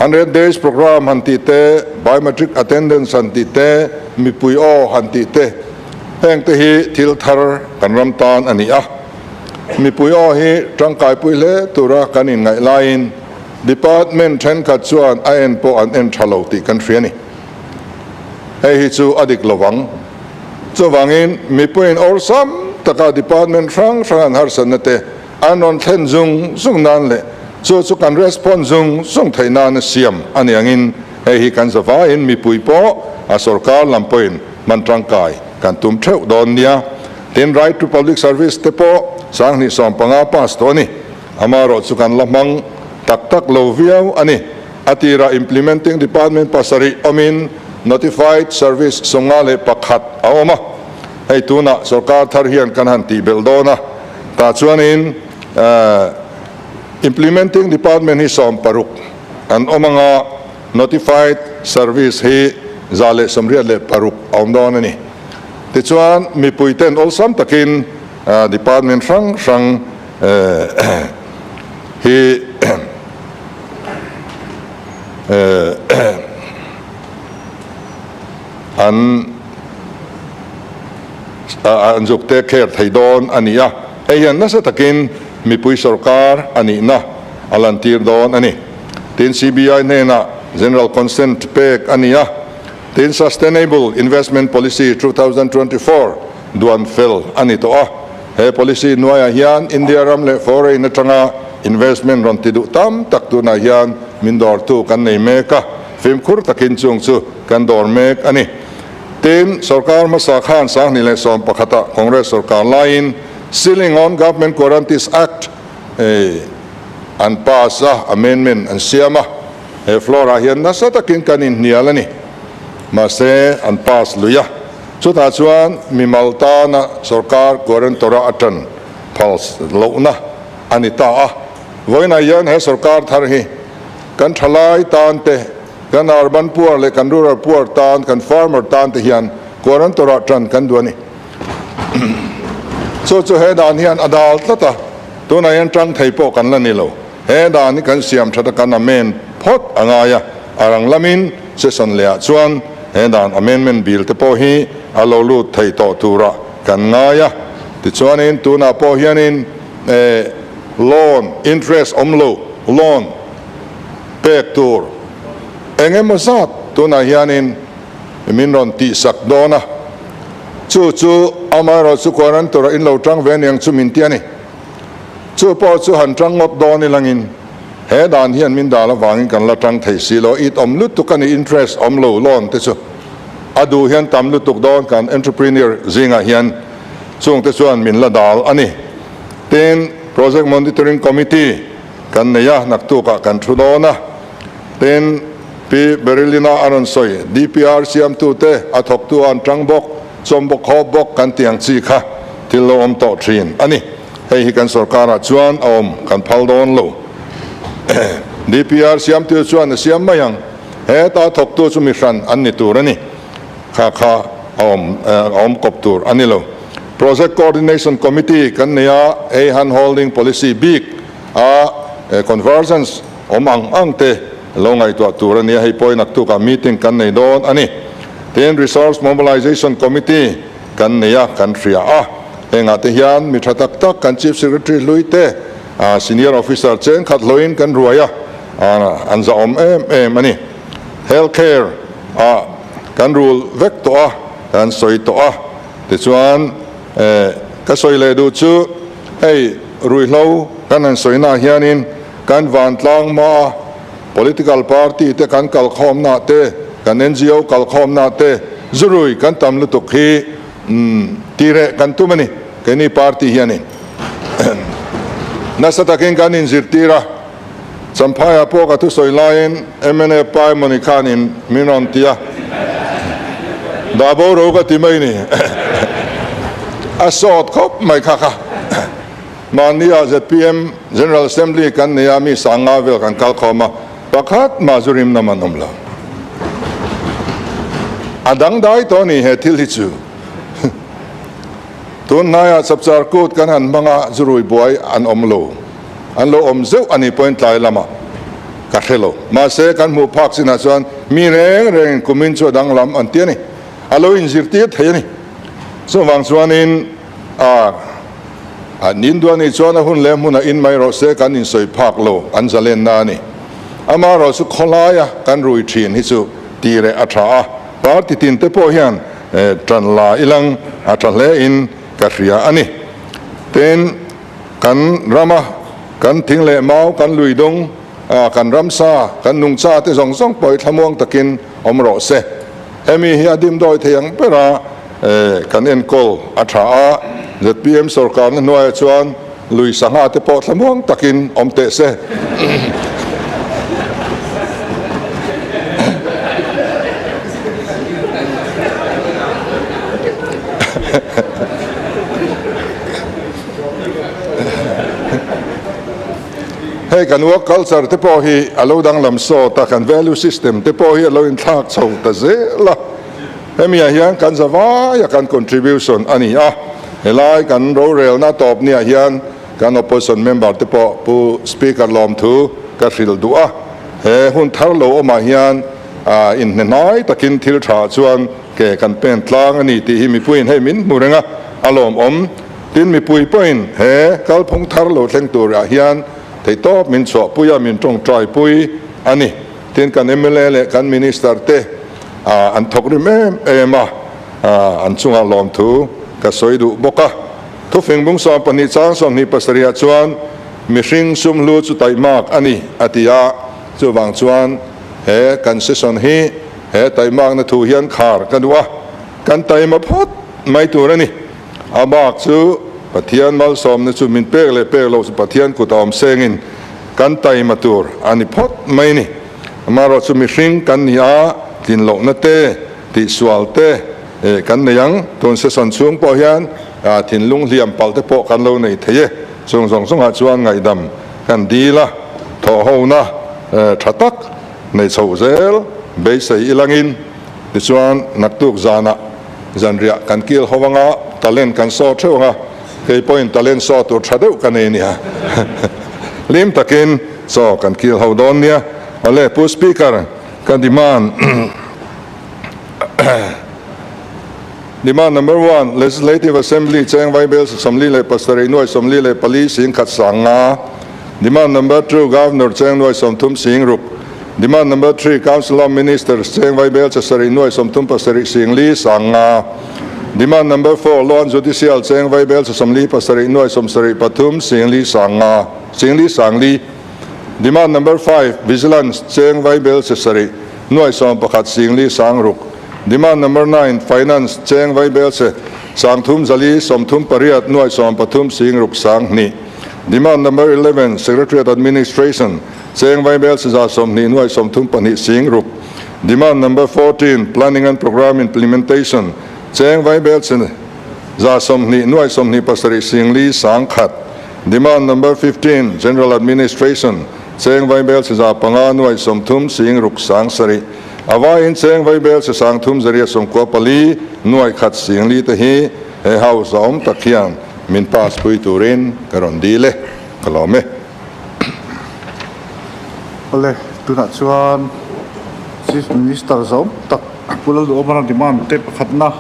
100 Days Programme han tih te, Biometric Attendance han tih te, mipui aw han tih te, heng te hi thil thar kan ram tan a ni a. Mipui aw hi tangkaipui hle tura kan inngaih laiin Department thenkhat chuan a en pawh an en tha lo tih kan hria a ni. Hei hi chu a dik lovang. Chuvangin mipuiin awlsam taka department hrang hrang an harsatna te an rawn thlen zung zung nan leh chu chu kan response zung zung theih nana siam a ni angin hei hi kan zavaiin mipui pawh a sorkar lam pawhin hman tangkai kan tum theuh dawn nia. Tin, Right to Public Service te pawh 2015 pass tawh a ni. Amaherawh chu kan la hmang tak tak lo viau a ni. A tirah Implementing Department pasarih awmin Notified Service 51 a awm a. Hei tunah sorkar thar hian kan han tih belh dawn a, tah chuanin Implementing Department hi 16 an awm anga Notified Service hi 186 a awm dawn a ni. Tichuan mipuiten awlsam takin Department hrang hrang hi an an zuk take care thei dawn a ni a, hei hian nasa takin mipui sorkar a nihna a lantir dawn a ni. Tin, CBI hnenah General Consent pek a ni a, tin Sustainable Investment Policy 2024 duan fel a ni tawh a, he policy hnuaiah hian India ram leh foreign atanga investment rawn ti duh tam tak tunah hian min dawrtu kan nei mek a, fimkhur takin chung chu kan dawr mek a ni. Tin, sorkar hmasa khan 2011 ah Congress sorkar laiin Ceiling on Government Guarantees Act an pass a, amendment an siam a, he floor ah hian nasa takin kan inhnial a ni. Mahse, an pass lui a. Chutah chuan mimal tana sorkar guarantor-a a tan phal lohna a ni ta a. Vawiinah hian he sorkar thar hi kan thalai tan te, kan urban poor leh kan rural poor tan, kan farmer tan te hian guarantor-ah tan kan duh a ni. Chu chu he dan hian a dal tlat a, tunah hian tang thei pawh kan la ni lo. He dan hi kan siam that a kan amend phawt a ngai a, a rang lamin session lehah chuan he dan amendment bill te pawh hi a lo lut thei tawh turah kan ngai a. Tichuanin tunah pawh hianin loan interest awm lo loan pek tur eng emaw zat tunah hianin min rawn tihsak dawn a, chu chu amaherawh chu guarantor-a in lo tang ve aniang chu min ti a ni. Chu pawh chu han tang ngawt dawn ilangin he dan hian min dal avangin kan la tang thei si lo. It awm lutuk a ni, interest awm lo loan te chu a duh hian tam lutuk dawn kan entrepreneur zingah hian chungte chuan min la dal a ni. Tin, Project Monitoring Committee kan nei a, naktukah kan thu dawn a. Tin, Pi Berilina a rawn sawi, DPR siamtute a thawktu an tang bawk, chawm bawk haw bawk kan tih ang chi kha thil lo awm tawh thin a ni. Hei hi kan sorkarah chuan a awm kan phal dawn lo. DPR siamtu chuan a siam mai ang. Heta thawktu chu mi hran an ni tur a ni. Kha kha a awm a awm kawp tur a ni lo. Project Coordination Committee kan nei a, hei hand holding policy bik a convergence awm ang ang te lo ngaihtuah tur a ni a, hei pawhin naktukah meeting kan nei dawn a ni. Tin, Resource Mobilization Committee kan nei a, kan hria a. Hengah te hian mi tha tak tak kan Chief Secretary hlui te, Senior Officer cheng khat hlawhin kan ruai a, an zahawm em em a ni. Health Care ah kan rul vek tawh a, kan sawi tawh a. Tichuan, ka sawi leh duh chu hei ruihhlo kan han sawinaah hianin kan vantlang hmaa political party te kan kalkhawmnaah te, kan NGO kalkhawmnaah te zurui kan tam lutuk hi Tireh kan tum a ni, keini party hianin nasa takin kan inzirtir a, Champhaiah pawh ka thusawi laiin mna pa emawni khanin min rawn ti a, dah bo ro ka ti mai ni, a sawt khawp mai kha kha. Mahnia zpm General Assembly kan nei a, mi sanga vel kan kal khawm a, pakhat mah zu rim nam an awm lo. A dangdai tawh a ni he thil hi chu. Tun hnaiah Chapchar Kut kan han hmang a, zu rui buai an awm lo. An lo awm zeuh a ni pawhin tlai lamah. ka hre lo. Mahse, kan hmuh phak chinah chuan mi reng rengin kumin chu a danglam an ti a ni. A lo inzirtir thei a ni. Chuvang chuanin a an induah nih chuan a hun leh hmunah in mai rawh se kan insawi phak lo an zalenna a ni. Amaherawh chu khawlaia kan rui thin hi chu tih reh a tha a, party tin te pawh hian tan la ilang a tha hle in ka hria a ni. Tin, kan rama kan thing leh mau, kan lui dung, kan ramsa, kan nungcha te zawng zawng pawh hi thlamuang takin awm rawh se. Hemi hi a dimdawi thei ang bera kan enkawl a tha a, zpm sorkarna hnuaiah chuan lui sangha te pawh thlamuang takin awm teh se. Hei kan work culture te pawh hi a lo danglam sawt a, kan value system te pawh hi a lo inthlak chho ta zel a. Hemi ah hian kan zavaia kan contribution a ni a, helai kan rorelna tawp niah hian kan opposition member te pawh Pu Speaker lawmthu ka hrilh duh a, he hun thar lo awmah hian inhnehnai takin thil tha chuan ke kan pen tlang a ni tih hi mipuiin hei min hmu reng a, a lawmawm. Tin mipui pawhin he kalphung thar lo thleng turah hian theihtawp min chhuahpui a, min tawngtaipui a ni. Tin kan mla leh kan Minister te an thawk rim em em a, an chungah lawmthu ka sawi duh bawk a. Thufing bung 12 chang 27 ah chuan mihring sumhlu chu taihmak a ni a ti a, chuvang chuan he kan session hi he taihmakna thu hian khar ka duh a, kan taima phawt mai tur a ni. A bak chu Pathian malsawmna chu min pek leh pek loh chu Pathian kut a awm sengin kan taima tur a ni phawt mai ni. Amaherawh chu mihring kan ni a, tlin lohna te, tihsual te kan nei ang. Tun session chhung pawh hian thinlung hliam palh te pawh kan lo nei thei e. Chung zawng zawngah chuan ngaihdam kan dil a, thawhhona tha tak nei chhoh zel beisei ilangin tichuan naktuk zanah Zanriah kan kil ho anga talent kan saw theuh anga, kei pawhin talent saw tur tha deuh ka nei nia. Hlim takin chaw kan kil ho dawn nia. Awle Pu Speaker, ka demand Demand number one, Legislative Assembly cheng Vaibel 47 nuai 44 sing khat sang nga. Demand number two, Governor cheng nuai 30 sing ruk. Demand number three, Council of Ministers cheng Vaibel 7 nuai 37 sing li sang nga. Demand number four, Law and Judicial cheng Vaibel 47 nuai 73 sing li sang nga, sing li sang li. Demand number five, Vigilance cheng Vaibel 7 nuai 11 sing li sang ruk. Demand number nine, Finance cheng Vaibel 3 438 nuai 13 sing ruk sang hnih. Demand number 11, Secretariat Administration Cheng Vaibel 20 nuai 32 sing ruk. Demand number 14, Planning and Programme Implementation, Cheng Vaibel 120 nuai 27 sing li sang khat. Demand number 15, General Administration, Cheng Vaibel 5 nuai 30 sing ruk sang sarih. A vaiin Cheng Vaibel 394 nuai khat sing li te hi he House a awm tak hian min pass pui turin ka rawn dil e, ka lawm e. Awle, tunah chuan Chief Minister zawm tak Pu Lalduhawmana demand te pakhatna,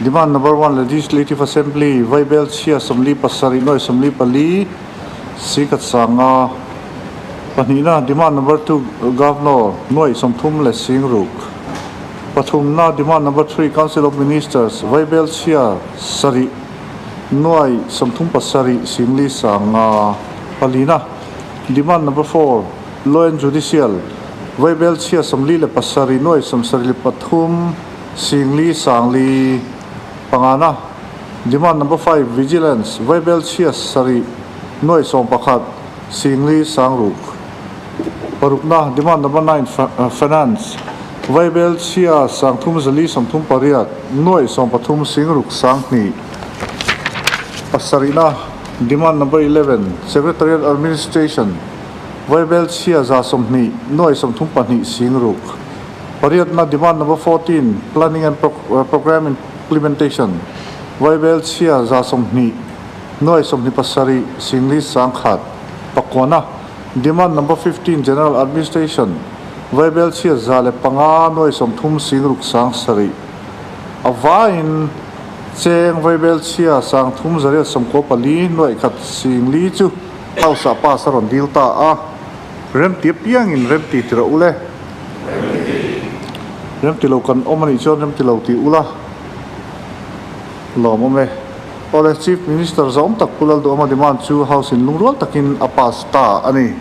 Demand Number One, Legislative Assembly, Vaibel chhia 47 nuai 44, Sikhat sanga pahnihna, Demand Number Two, Governor, nuai 30 leh sing ruk pathumna, Demand Number Three, Council of Ministers, Vaibel chhia sarih nuai 37 singli sanga palina, Demand number four, Law and Judicial, Vaibel chhia 47 nuai 73 singli sangli pangana, Demand number five, Vigilance, Vaibel chhia sarih nuai 11 singli sangruk parukna, Demand number nine, Finance, Vaibel chhia 3438 nuai 13 singruk sanghnih pasarihna, Demand number 11, Secretariat Administration, Vaibel chhia 120 nuai 32 singruk pariatna, Demand number 14, Planning and Programme Implementation, Vaibel chhia 120 nuai 27 singli sangkhat pakuana, Demand number 15 General Administration Vaibelchhia 105 nuai 30 sing ruk sang sarih a vaiin cheng Vaibelchhia 3894 nuai khat sing li chu House ah pass a rawn dil ta a. Remti apiangin remti ti rawh ule. Remti lo kan awm anih chuan remti lo ti ula lawm awm e. Awle Chief Minister zawm tak Pu Lalduhawma demand chu House in lungrual takin a pass ta a ni.